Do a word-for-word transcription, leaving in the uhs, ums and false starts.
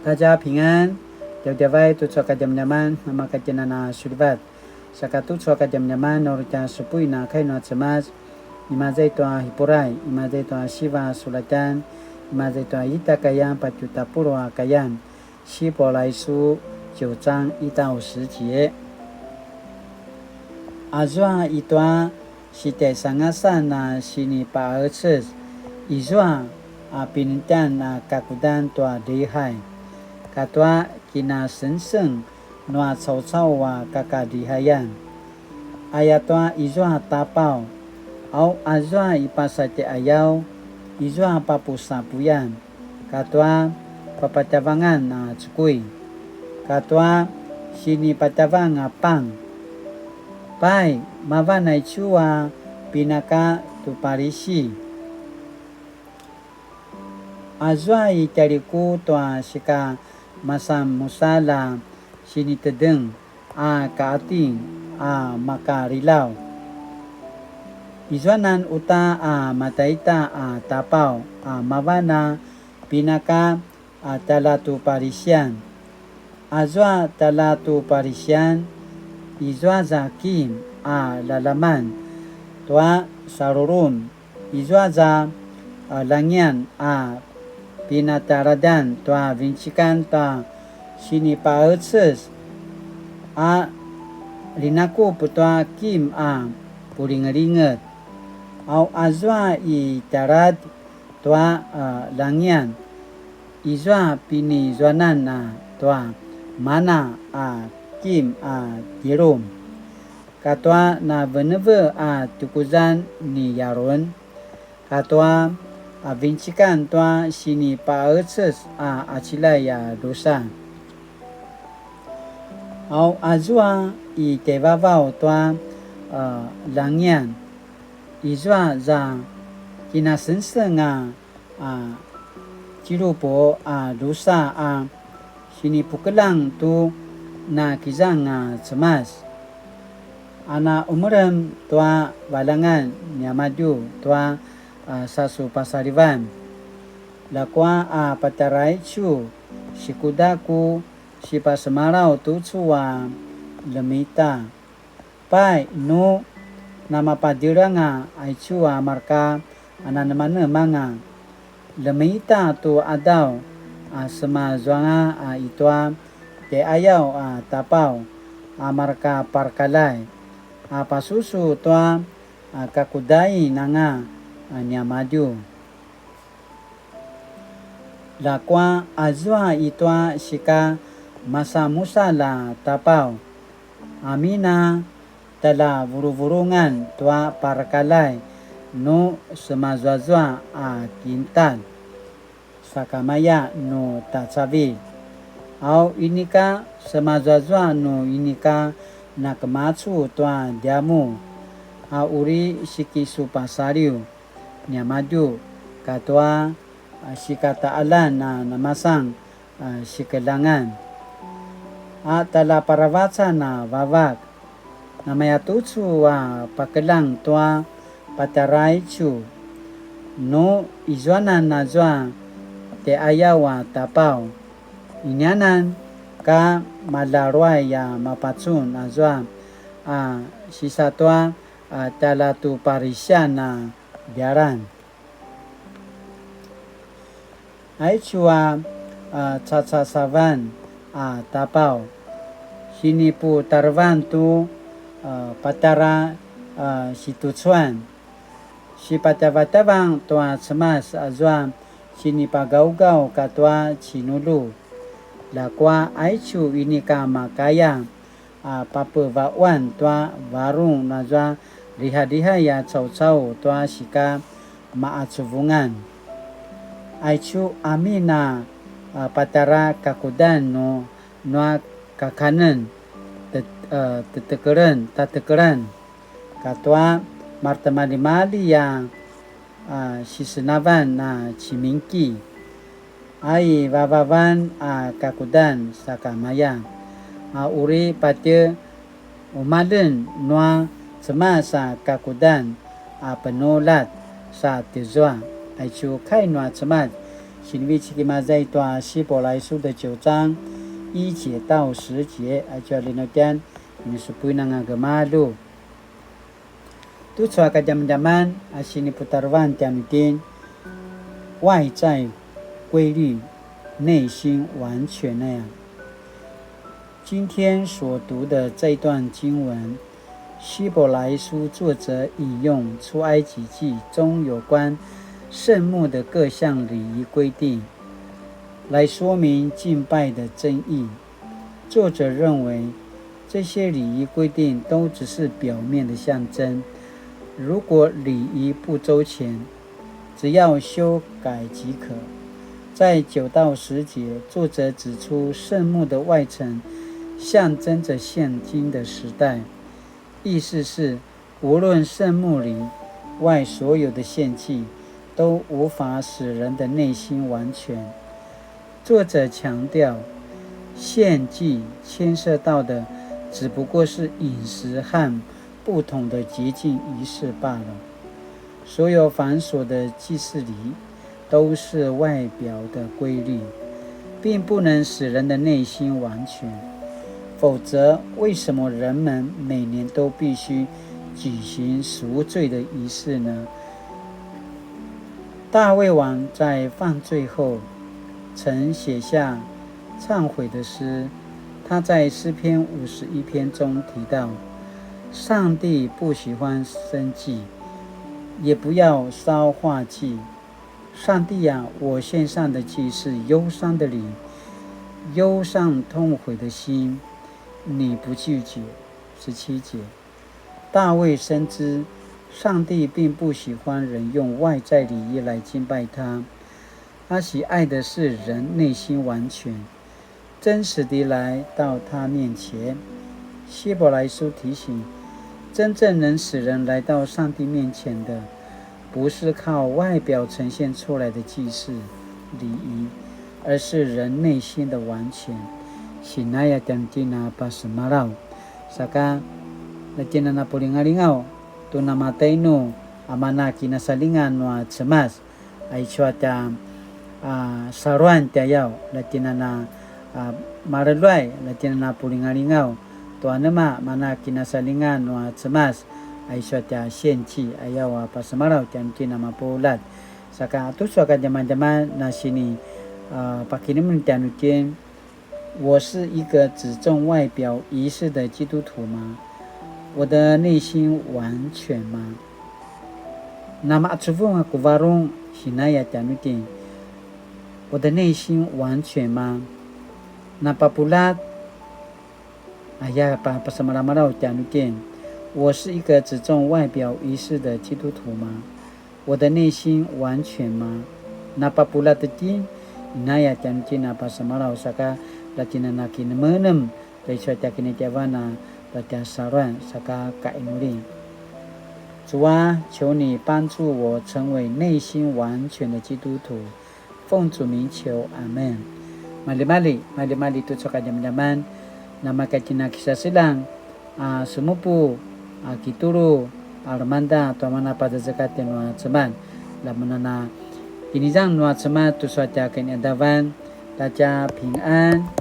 大家平安, djavadjavay tucu a kadjamadjaman, namakatjenan a sulivat. Saka tucu a kadjamadjaman, uri tja supuin a kai nua Cemas, imaza i tua Hipuray, imaza i tua siva sulatjan, imaza i tua ita kayan, patju tapuluq a kayan, 希伯来书九章一到十节. Azua i tua sitjaisangasan a sinipaqecez, izua a pinenetjan a kakudan tua lihay, katua kinasengseng nua caucau a kakalihayan. Ayatua izua tapaw, au azua i pasatjaiqayaw, izua papusapuyan, katua papatjavangan a cukui, katua sinipatjavang a pang. Pai, mavan aicu a pinaka tu Parisi. Azua i tjaliku tua sika masanmusalj a sinitedeng a kaating a makalilaw. Izuanan uta a mataita a tapaw a mavan a pinaka a tjalja tu Parisian. Azua tjalja tu Parisian, izua za kim a lalaman tua salurun, izua za, a, langian a pinatjaradan tua vincikan tua sinipaqecez a linakup tua kim a pulingelinget. Au azua i tjarat tua, a, langian, izua pinizuanan a tua mana a kim a tjilum, katua naveneve a tukuzan ni Yarun, katua a vincikan tua sinipaqecez a qaciljay a drusa. Au azua i tjaivavaw tua, a, langian, izua za kinasengseng a, a, tjilupu a drusa a sinipukeljang tu nakizang a Cemas. A na umerem tua valangan niamadju tua, a, sasupasalivan. Ljakua a patjara aicu, sikuda ku sipasemalaw tucu a ljemita. Pai, nu namapadilj anga aicu a marka a nanemanemanga, ljemita tu qadaw a semazuanga a i tua tjaiqayaw a tapaw a marka parakaljay, a pasusu tua, a, kakudain anga, a, niamadju. Ljakua azua i tua sika masanmusalj a tapaw, amin a tjaljavuluvulungan tua parakaljay nu semazuazua a kintalj, sakamaya nu tacavilj. Au inika semazuazua nu inika nakemacu tua djamuq, a uri sikisupasaliw niamadju katua, a, sikataqaljan a namasan, a, sikeljangan, a tjaljaparavacan a vavak. Namayatucu a pakeljang tua patjara aicu, nu izuanan azua tjaiqayaw a tapaw, inianan ka maljaluay a mapacun azua a sisatua a tjalja tu Parisian a djalan. Aicu a, a, cacasavan a tapaw, siniputarevan tu, a, patjara, a, situcuan. Sipatjavatjavang tua Cemas azua sinipagaugaw katua cinulju. Ljakua aicu inika makaya a papevaquan tua varung nazua lihalihay a caucau tua sika maqacuvungan. Aicu amin a, a, patjara kakudan nu, nua kakanen, te-, a, tetekelen, tatekelen, katua maretimaljimalji a, a, sisenavan a cimingki, a i vavavan a kakudan sakamaya, a uri patje umaljen nua Cemas a kakudan a penuljat sa tizua. Aicu kai nua Cemas, sinivecik imaza i tua 希伯来书的九章一节到十节, aicu a linutjan, ini supuin anga gemalju. Tucu a kadjamadjaman a siniputarevan tjanuitjen, 外在规律，内心完全 aya. 今天所读的这一段经文，希伯来书作者引用出埃及记中有关圣幕的各项礼仪规定，来说明敬拜的真意。作者认为，这些礼仪规定都只是表面的象征，如果礼仪不周全，只要修改即可。在九到十节，作者指出圣幕的外层象征着现今的时代，意思是，无论圣幕里外所有的献祭，都无法使人的内心完全。作者强调，献祭牵涉到的只不过是饮食和不同的洁净仪式罢了。所有繁琐的祭祀礼都是外表的规律，并不能使人的内心完全。否则，为什么人们每年都必须举行赎罪的仪式呢？大卫王在犯罪后，曾写下忏悔的诗。他在诗篇五十一篇中提到，上帝不喜欢牲祭，也不要烧化祭。上帝啊，我献上的祭是忧伤的灵，忧伤痛悔的心，你不拒绝。十七节，大卫深知上帝并不喜欢人用外在礼仪来敬拜他，他喜爱的是人内心完全，真实地来到他面前。希伯来书提醒，真正能使人来到上帝面前的，不是靠外表呈现出来的祭祀礼仪，而是人内心的完全。Sinaya tjanuitjen a pasemalaw. Saka, la tjinana pulingalingaw, tu namatainu, a mana kinasalingan nua Cemas, aicu a tja, a, saluan tjayaw, la tjinana, a, maleluay, la tjinana pulingalingaw, tu anema mana kinasalingan nua Cemas, aicu a tja sienci, ayaw a pasemalaw tjanuitjen a mapuljat. Saka tucu a kadjamadjaman na sini, a, pakinemen tjanuitjen, 我是一个只重外表仪式的基督徒吗？我的内心完全吗？Namacuvung a ku varung, sinaya tjanuitjen, 我的内心完全吗？Napapuljat, aya pa, pasemalamalaw tjanuitjen, 我是一个只重外表仪式的基督徒吗？ 我的内心完全吗？Napapuljat itjen, inaya tjanuitjen a pasemalaw saka la tjinana kinemenem, la aicu a tja kinitjavan a la tja saluan saka kainuli. 主啊，求你帮助我成为内心完全的基督徒，奉主名求，阿们。Maljimalji, maljimalji tucu a kadjamadjaman, namaka tjina kisaseljang, a semupu, a kitulu, a lemangeda tua mana pazazekatjan nua Cemas. La mun a na kinizang nua Cemas tucu a tja kinaqadavan, 大家平安.